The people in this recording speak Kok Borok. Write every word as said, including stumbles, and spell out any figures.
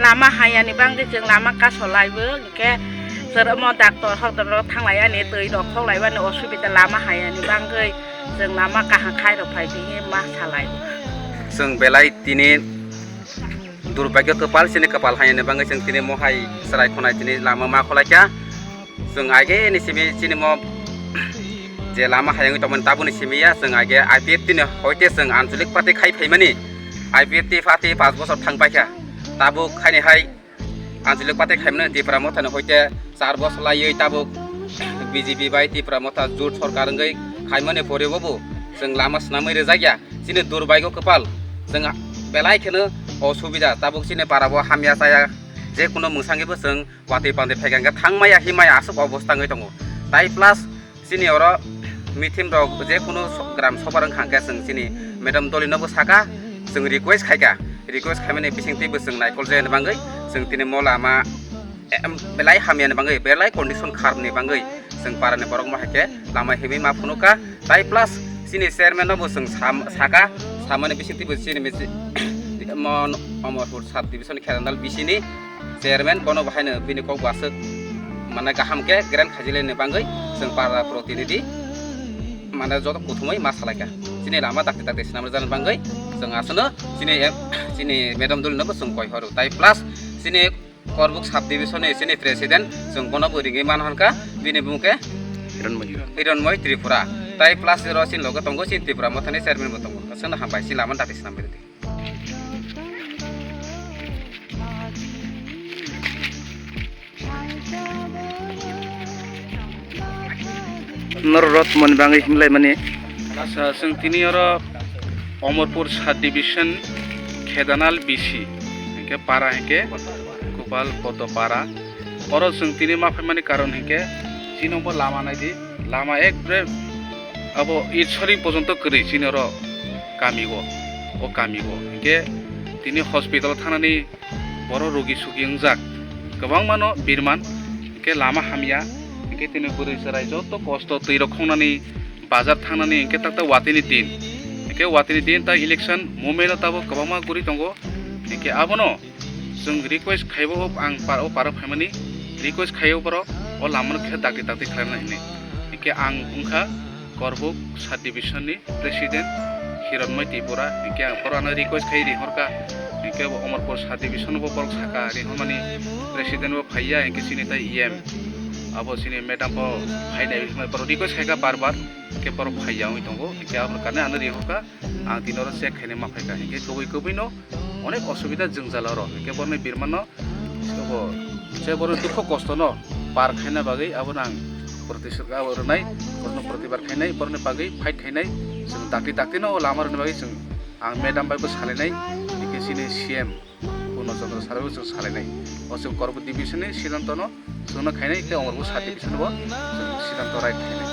Lama hayani bangwi chwng lama kaso laibo, hwnkhe chwrwngmo doctor hokdorok thanglaiyani, twi rok khoklaibani osubida lama hayani bangwi chwng lama kaham khairok phai twi ma salai. Chwng belai tini durbagyo kwpal, chini kwpal hayani bangwi chwng tini mohai chwrai khonai tini lama ma kholaikha. Chwng age ni simi chini mo je lama hayangwi tongmani tabukni simi ya, chwng age I P F T ni hoite chwng anchalik party khai phaimani, I P F T party panch bochor thang paikha, tabuk khaini hai anchalik party khaimani Tipra Motha ni hoite char bochor laiwi tabuk B J P bai Tipra Motha jut sorkar wngwi khaimani pore bobo chwng lama swnamwi rwjakya, chini durbagyo kwpal, chwng belai kheno osubida, tabuk chini para bo hamya chaya, je kuno mwsangwi bo chwng watwi pandwi phaikha hwnkhe thangmaya himaya aswk obostha wngwi tongo. Tai plus chini oro meeting rok je kunu so-, gram sobar wngkha hwnkhe chwng chini madam Dolino bo saka, chwng request khaikha, request khaimani bisingtwi bo chwng naikol jayani bangwi chwng tini mo lama, em, belai hamyani bangwi, belai condition kharapni bangwi chwng parani borok ma hai khe lama himwi ma phunukha. Tai plus chini chairman no bo chwng sam-, saka, samani bisingtwi bo chini misi-, mo Omorpur sub division Khedanal B C ni chairman, bono bo haino bini kok bo aswk mane kaham khe grand khajileni bangwi chwng para protinidhi mane joto kuthumwi ma salaikha. Chini lama dakti dakti swnam rwjani bangwi chwng aswkno chini em-, chini madam Dolino bo chwng koi horo. Tai plus chini Korbuk sub division ni chini president, chwng bono bo ringwi man honkha, bini bumung khe Hiranmoi. Hiranmoi Tripura. Tai plus oro chini loge tongo, chini Tipra Mothani chairman bo tongo. Aswkno hambai, chini lama dakti swnam rwdi. Norok rot moni bangwi himlai mani. Asa, chwng tini oro Omorpur sub division Khedanal B C, hinkhe para hinkhe Gopal Poto para. Oro chwng tini ma phaimani karon hinkhe chini bo lama naidi, lama ekbre abo Irshori porjonto kwrwi chini oro kami o, o kami o. Hinkhe tini hospital thangnani borok rogi sugi wngjak, kwbangmano birman, hinkhe lama hamya, hinkhe tini bwrwi chwrai joto kosto twi rok khongnani, bazar thangnani, hinkhe tak tak watini din, hinkhe watini din tak election movement o tabuk kwbangma guri tongo, hinkhe abono chwng request khaibo ang par-, o parok phaimani request khaio borok o lamano khe dakti dakti khlaina hinwi, hinkhe ang wngkha Korbuk sub division ni president Hiranmoi Tripura, hinkhe ang borok ano request khai ringhorkha, hinkhe bo Omorpur sub division bo borok saka ringhormani president bo phaiya, hinkhe chini tai E M abo chini madam bo phainai hinwi borok request khaikha bar bar, hinkhe borok phaiya wngwi tongo, hinkhe aboni karne ano ringhorkha, ang tini oro check khainai ma phaikha, hinkhe kubui kubui no onek osubida jwngjal oro, hinkhe borokni birmano Abo je borok dukho kosto no par khaina bagwi abono ang protest abo rwnai, borokno protibar khainai, borokni bagwi fight khainai, chwng dakti dakti no o lama rwna bagwi chwng ang madam bai bo salainai, tei chini C M Purno Chandra sir bai bo chwng salainai. O chwng Korbuk division ni siddhanto no chwngno khainai tei Omorpur sub division bo chwng siddhanto right khainai.